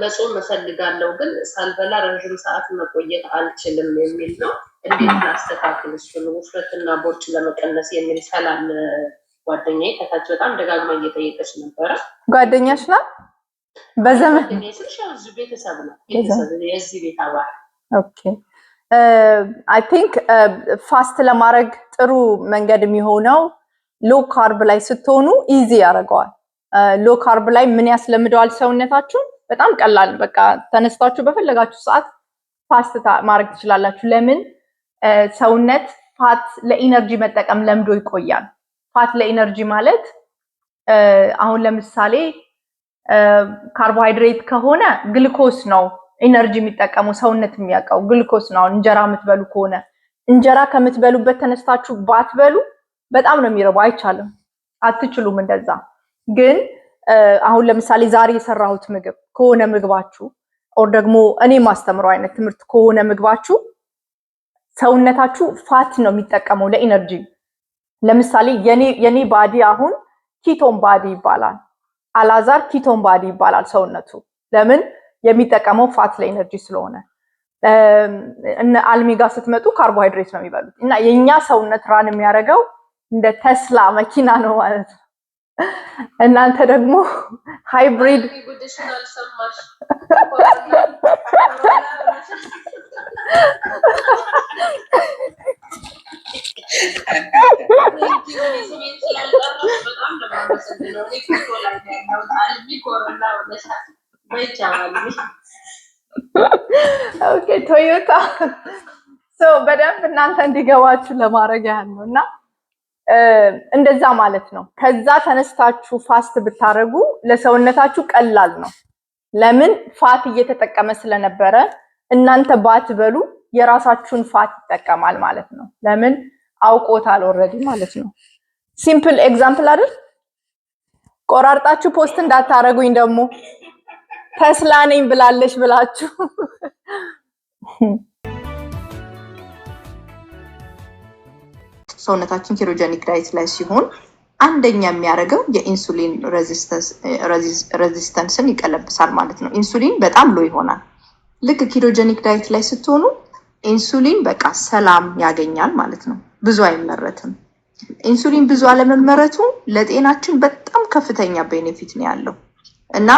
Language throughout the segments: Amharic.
መጾም እፈልጋለሁ ግን ሳልበላ ረዥም ሰዓት መቆየት አልችልም የሚል ነው። እንዴት ላስተካክል እሱን ውፍረትና ቦርጭ ለመቀነስ የሚል ሰላም ጓደኛዬ ከታች በጣም ደጋግማ እየጠየቀች ነበረ። ጓደኛሽ ናት? በዘመን ጓደኛዬ ስልሽ ያው እዚሁ ቤተሰብ ነው፣ ቤተሰብ የዚህ ቤት አባል። Okay, I think fast ለማድረግ ጥሩ መንገድ የሚሆነው low carb ላይ ስትሆኑ easy ያደርገዋል። Low carb ላይ ምን ያስለምደዋል ሰውነታችሁን? በጣም ቀላል፣ በቃ ተነስታችሁ በፈለጋችሁ ሰዓት fast ማድረግ ትችላላችሁ። ለምን? ሰውነት fat ለ energy መጠቀም ለምዶ ይቆያል። Fat ለ energy ማለት አሁን ለምሳሌ ካርቦሃይድሬት ከሆነ ግልኮስ ነው energy የሚጠቀመው፣ ሰውነት የሚያውቀው ግልኮስ ነው። አሁን እንጀራ የምትበሉ ከሆነ እንጀራ ከምትበሉበት ተነስታችሁ ባትበሉ በጣም ነው የሚርበው። አይቻልም፣ አትችሉም እንደዛ። ግን አሁን ለምሳሌ ዛሬ የሰራሁት ምግብ ከሆነ ምግባችሁ or ደግሞ እኔ ማስተምረው አይነት ትምህርት ከሆነ ምግባችሁ ሰውነታችሁ fat ነው የሚጠቀመው ለ energy። ለምሳሌ የኔ body አሁን ketone body ይባላል። አላዛር ketone body ይባላል ሰውነቱ። ለምን? የሚጠቀመው fat ለ energy ስለሆነ። እነ አልሚ ጋር ስትመጡ ካርቦሃይድሬት ነው የሚበሉት እና የኛ ሰውነት run የሚያደርገው እንደ ተስላ መኪና ነው ማለት ነው። እናንተ ደግሞ hybrid ጉድሽን አልሰማሽ። ስሜን ስላልጠራሽ በጣም ነው የማመሰግነው። እኔ ፎቶ ላይ ነው ያለሁት። አልሚ ኮሮላ ሆነሻል። በይቻው አልሚ። Okay, ቶዮታ። So በደንብ እናንተ እንዲገባችሁ ለማድረግ ያህል ነው እና እንደዛ ማለት ነው። ከዛ ተነስታችሁ fast ብታደርጉ ለሰውነታችሁ ቀላል ነው። ለምን? Fat እየተጠቀመ ስለነበረ እናንተ ባትበሉ የራሳችሁን fat ይጠቀማል ማለት ነው። ለምን? አውቆታል already ማለት ነው። Simple example አይደል? ቆራርጣችሁ post እንዳታረጉኝ ደግሞ ተስላ ነኝ ብላለች ብላችሁ። ሰውነታችን ketogenic diet ላይ ሲሆን አንደኛ የሚያደርገው የ insulin resistance ን ይቀለብሳል ማለት ነው። ኢንሱሊን በጣም low ይሆናል። ልክ ketogenic diet ላይ ስትሆኑ ኢንሱሊን በቃ ሰላም ያገኛል ማለት ነው። ብዙ አይመረትም። ኢንሱሊን ብዙ አለመመረቱ ለጤናችን በጣም ከፍተኛ benefit ነው ያለው እና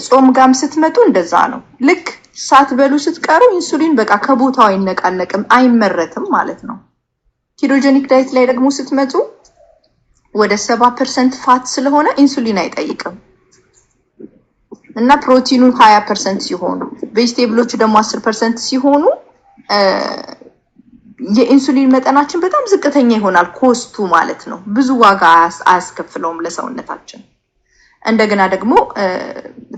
ጾም ጋም ስትመጡ እንደዛ ነው። ልክ ሳትበሉ ስትቀሩ ኢንሱሊን በቃ ከቦታው አይነቃነቅም፣ አይመረትም ማለት ነው። Ketogenic diet ላይ ደግሞ ስትመጡ ወደ 70% fat ስለሆነ ኢንሱሊን አይጠይቅም እና ፕሮቲኑ 20% ሲሆኑ vegetable ኦቹ ደግሞ 10% ሲሆኑ የኢንሱሊን መጠናችን በጣም ዝቅተኛ ይሆናል። Cost ኡ ማለት ነው፣ ብዙ ዋጋ አያስከፍለውም ለሰውነታችን። እንደገና ደግሞ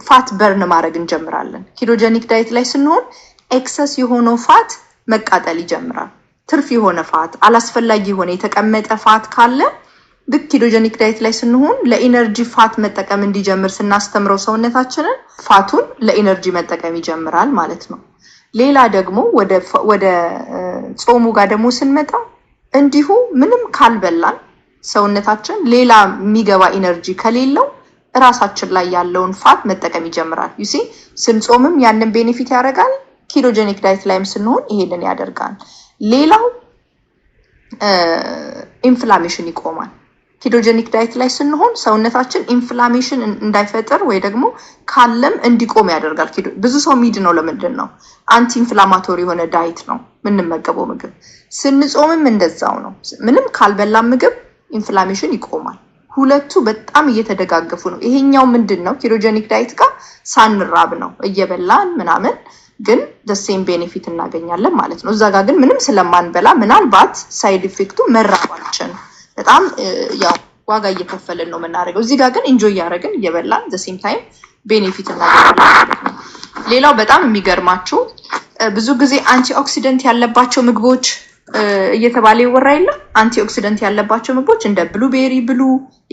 fat burn ማድረግ እንጀምራለን። Ketogenic diet ላይ ስንሆን excess የሆነው fat መቃጠል ይጀምራል። ትርፍ የሆነ fat፣ አላስፈላጊ የሆነ የተቀመጠ fat ካለ ልክ ketogenic diet ላይ ስንሆን ለ energy fat መጠቀም እንዲጀምር ስናስተምረው ሰውነታችንን fat ኡን ለ energy መጠቀም ይጀምራል ማለት ነው። ሌላ ደግሞ ወደ ጾሙ ጋር ደግሞ ስንመጣ እንዲሁ ምንም ካልበላን ሰውነታችን ሌላ የሚገባ energy ከሌለው እራሳችን ላይ ያለውን fat መጠቀም ይጀምራል። You see፣ ስንጾምም ያንን benefit ያደርጋል። Ketogenic diet ላይም ስንሆን ይሄንን ያደርጋል። ሌላው inflammation ይቆማል። Ketogenic diet ላይ ስንሆን ሰውነታችን inflammation እንዳይፈጥር ወይ ደግሞ ካለም እንዲቆም ያደርጋል። ብዙ ሰው ሚድ ነው። ለምንድን ነው? Anti inflammatory የሆነ diet ነው የምንመገበው ምግብ። ስንጾምም እንደዛው ነው። ምንም ካልበላም ምግብ inflammation ይቆማል። ሁለቱ በጣም እየተደጋገፉ ነው። ይሄኛው ምንድን ነው? Ketogenic diet ጋር ሳንራብ ነው እየበላን ምናምን ግን same benefit እናገኛለን ማለት ነው። እዛ ጋር ግን ምንም ስለማንበላ ምናልባት side effect ኡ መራባችን በጣም ያው ዋጋ እየከፈልን ነው የምናደርገው። እዚህ ጋር ግን enjoy እያደረግን እየበላን same time benefit እናገኛለን ማለት ነው። ሌላው በጣም የሚገርማችሁ ብዙ ጊዜ antioxidant ያለባቸው ምግቦች እየተባለ ይወራ የለም። Antioxidant ያለባቸው ምግቦች እንደ blueberry ብሉ፣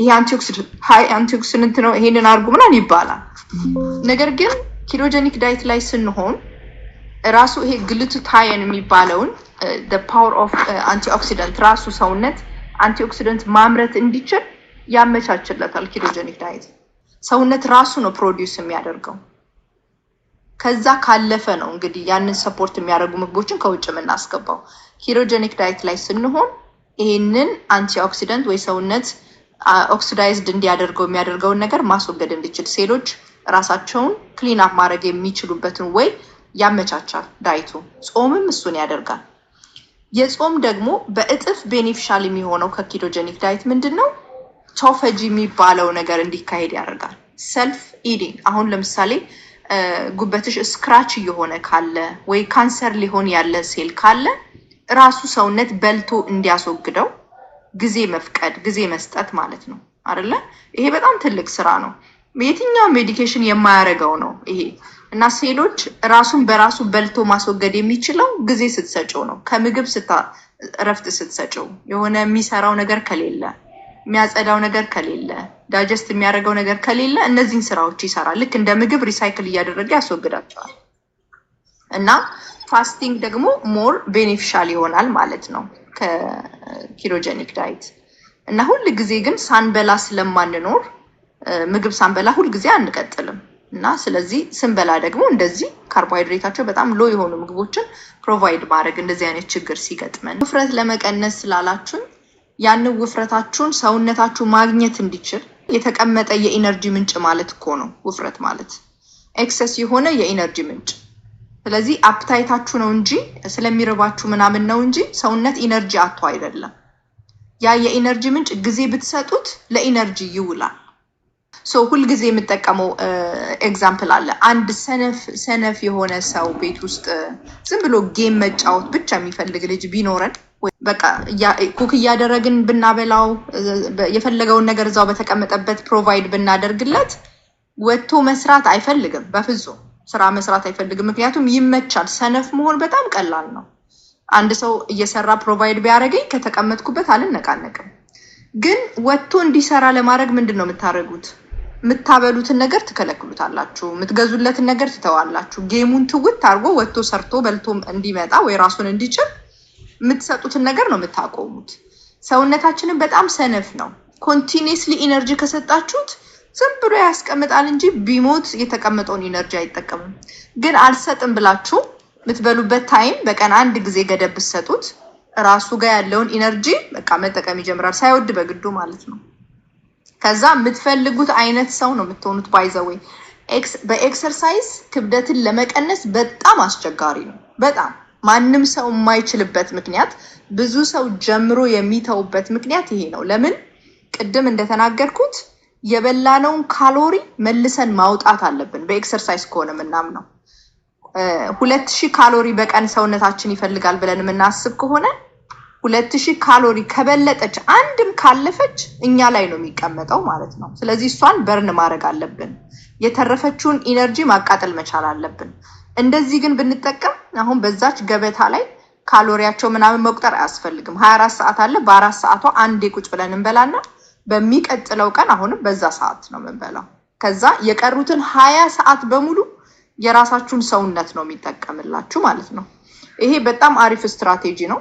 ይሄ antioxidant high antioxidant ነው፣ ይሄንን አድርጉ ምናምን ይባላል። ነገር ግን ketogenic diet ላይ ስንሆን ራሱ ይሄ glutathione የሚባለውን power of antioxidant ራሱ ሰውነት antioxidant ማምረት እንዲችል ያመቻችለታል። Ketogenic diet ሰውነት ራሱ ነው produce የሚያደርገው። ከዛ ካለፈ ነው እንግዲህ ያንን support የሚያደርጉ ምግቦችን ከውጭ የምናስገባው። Ketogenic diet ላይ ስንሆን ይሄንን antioxidant ወይ ሰውነት oxidized እንዲያደርገው የሚያደርገውን ነገር ማስወገድ እንዲችል፣ ሴሎች ራሳቸውን clean up ማድረግ የሚችሉበትን way ያመቻቻል diet ኡ። ጾምም እሱን ያደርጋል። የጾም ደግሞ በእጥፍ beneficial የሚሆነው ከ ketogenic diet ምንድን ነው? Autophagy የሚባለው ነገር እንዲካሄድ ያደርጋል። Self eating፣ አሁን ለምሳሌ ጉበትሽ scratch እየሆነ ካለ ወይ ካንሰር ሊሆን ያለ ሴል ካለ ራሱ ሰውነት በልቶ እንዲያስወግደው ጊዜ መፍቀድ፣ ጊዜ መስጠት ማለት ነው አይደለ? ይሄ በጣም ትልቅ ስራ ነው። የትኛው medication የማያደርገው ነው ይሄ። እና ሴሎች ራሱን በራሱ በልቶ ማስወገድ የሚችለው ጊዜ ስትሰጪው ነው። ከምግብ እረፍት ስትሰጪው፣ የሆነ የሚሰራው ነገር ከሌለ፣ የሚያጸዳው ነገር ከሌለ፣ digest የሚያደርገው ነገር ከሌለ እነዚህን ስራዎች ይሰራል። ልክ እንደ ምግብ recycle እያደረገ ያስወግዳቸዋል። እና fasting ደግሞ more beneficial ይሆናል ማለት ነው ከ ketogenic diet። እና ሁል ጊዜ ግን ሳንበላ ስለማንኖር ምግብ ሳንበላ ሁል ጊዜ አንቀጥልም። እና ስለዚህ ስንበላ ደግሞ እንደዚህ ካርቦሃይድሬታቸው በጣም low የሆኑ ምግቦችን provide ማድረግ እንደዚህ አይነት ችግር ሲገጥመን። ውፍረት ለመቀነስ ስላላችሁን ያንን ውፍረታችሁን ሰውነታችሁ ማግኘት እንዲችል የተቀመጠ የ energy ምንጭ ማለት እኮ ነው ውፍረት ማለት፣ excess የሆነ የ energy ምንጭ። ስለዚህ appetite ኣችሁ ነው እንጂ፣ ስለሚርባችሁ ምናምን ነው እንጂ ሰውነት energy አጥቶ አይደለም። ያ የ energy ምንጭ ጊዜ ብትሰጡት ለ energy ይውላል። So ሁልጊዜ የምጠቀመው example አለ። አንድ ሰነፍ ሰነፍ የሆነ ሰው፣ ቤት ውስጥ ዝም ብሎ game መጫወት ብቻ የሚፈልግ ልጅ ቢኖረን፣ በቃ cook እያደረግን ብናበላው፣ የፈለገውን ነገር እዛው በተቀመጠበት provide ብናደርግለት ወጥቶ መስራት አይፈልግም። በፍጹም ስራ መስራት አይፈልግም። ምክንያቱም ይመቻል። ሰነፍ መሆን በጣም ቀላል ነው። አንድ ሰው እየሰራ provide ቢያደርገኝ ከተቀመጥኩበት አልነቃነቅም። ግን ወጥቶ እንዲሰራ ለማድረግ ምንድን ነው የምታደርጉት? የምታበሉትን ነገር ትከለክሉታላችሁ። የምትገዙለትን ነገር ትተዋላችሁ። Game ኡን ትውት አድርጎ ወጥቶ ሰርቶ በልቶ እንዲመጣ ወይ ራሱን እንዲችል የምትሰጡትን ነገር ነው የምታቆሙት። ሰውነታችንን በጣም ሰነፍ ነው። Continuously energy ከሰጣችሁት ዝም ብሎ ያስቀምጣል እንጂ ቢሞት የተቀመጠውን energy አይጠቀምም። ግን አልሰጥም ብላችሁ የምትበሉበት time በቀን አንድ ጊዜ ገደብ ብትሰጡት ራሱ ጋር ያለውን energy በቃ መጠቀም ይጀምራል፣ ሳይወድ በግዱ ማለት ነው። ከዛ የምትፈልጉት አይነት ሰው ነው የምትሆኑት። By the way፣ በ exercise ክብደትን ለመቀነስ በጣም አስቸጋሪ ነው። በጣም ማንም ሰው የማይችልበት ምክንያት፣ ብዙ ሰው ጀምሮ የሚተውበት ምክንያት ይሄ ነው። ለምን? ቅድም እንደተናገርኩት የበላነውን ካሎሪ መልሰን ማውጣት አለብን። በ exercise ከሆነ የምናምነው፣ 2000 ካሎሪ በቀን ሰውነታችን ይፈልጋል ብለን የምናስብ ከሆነ፣ 2000 ካሎሪ ከበለጠች፣ አንድም ካለፈች እኛ ላይ ነው የሚቀመጠው ማለት ነው። ስለዚህ እሷን burn ማድረግ አለብን። የተረፈችውን energy ማቃጠል መቻል አለብን። እንደዚህ ግን ብንጠቀም አሁን በዛች ገበታ ላይ ካሎሪያቸው ምናምን መቁጠር አያስፈልግም። 24 ሰዓት አለ። በ4 ሰዓቷ አንዴ ቁጭ ብለን እንበላና በሚቀጥለው ቀን አሁንም በዛ ሰዓት ነው የምንበላው። ከዛ የቀሩትን 20 ሰዓት በሙሉ የራሳችሁን ሰውነት ነው የሚጠቀምላችሁ ማለት ነው። ይሄ በጣም አሪፍ ስትራቴጂ ነው።